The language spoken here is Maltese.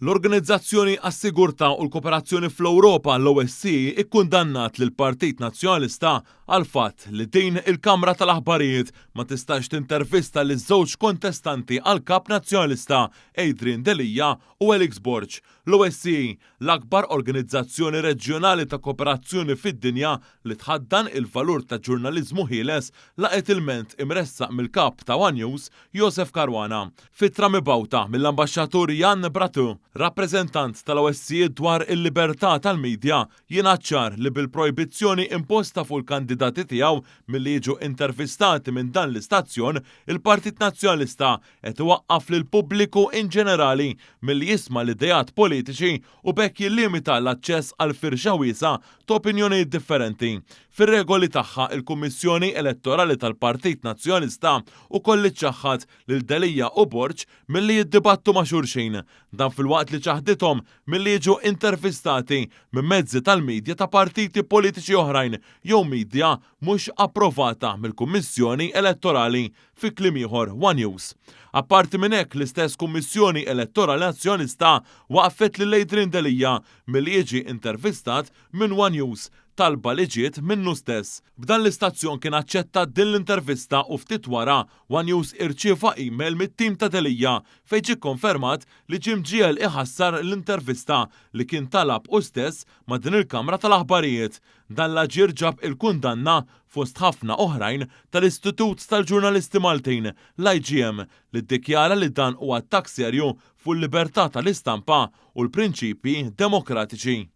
L-Organizzazzjoni għas-Sigurtà u l-Kooperazzjoni fl-Ewropa, l-OSCE, ikkundannat lill-Partit Nazzjonalista għall-fatt li din il-kamra tal-aħbarijiet ma tistax tintervista liż-żewġ kontestanti għall-Kap Nazzjonalista, Adrian Delia u Alex Borg. L-OSCE, l-akbar organizzazzjoni reġjonali ta' kooperazzjoni fid-dinja li tħaddan il-valur ta' ġurnaliżmu ħieles, laqgħet ilment imressaq mill-Kap ta' one News, Josef Caruana. F'ittra mibgħuta mill-Ambaxxatur Yann Bratteux, rappreżentant tal-OSCE dwar il-libertà tal-midja, jingħad ċar li bil-projbizzjoni imposta fuq il-kandidati tiegħu milli jiġu intervistati minn dan l-istazzjon, il-Partit Nazzjonalista qed iwaqqaf lill-pubbliku inġenerali milli jisma' l-ideat politiċi u b'hekk jillimita l-aċċess għal firxa wiesgħa ta' opinjonijiet differenti. Fir-regoli tagħha, il-Kummissjoni Elettorali tal-Partit Nazzjonalista wkoll iċċaħħad lil Delia u Borg milli jiddibattu ma' xulxin. Dan filwaqt li ċaħdithom milli jiġu intervistati minn mezzi tal-midja ta' partiti politiċi oħrajn jew midja mhux approvata mill-Kummissjoni Elettorali, fi kliem ieħor one News. Apparti minn hekk, l-istess Kummissjoni Elettorali Nazzjonalista waqqfet lil Adrian Delia milli jiġi intervistat minn one News, talba li ġiet minnu stess. B'dan l-istazzjon kien aċċetta din l-intervista u ftit wara, one News irċieva email mit-tim ta' Delia fejn ġie kkonfermat li ġie mġiegħel iħassar l-intervista li kien talab hu stess ma' din il-kamra tal-aħbarijiet. Dan l-aġir ġab il-kundanna, fost ħafna oħrajn, tal-Istitut tal-Ġurnalisti Maltin, l-IGM, li ddikjara li dan huwa attakk serju fuq il-libertà tal-istampa u l-prinċipji demokratiċi.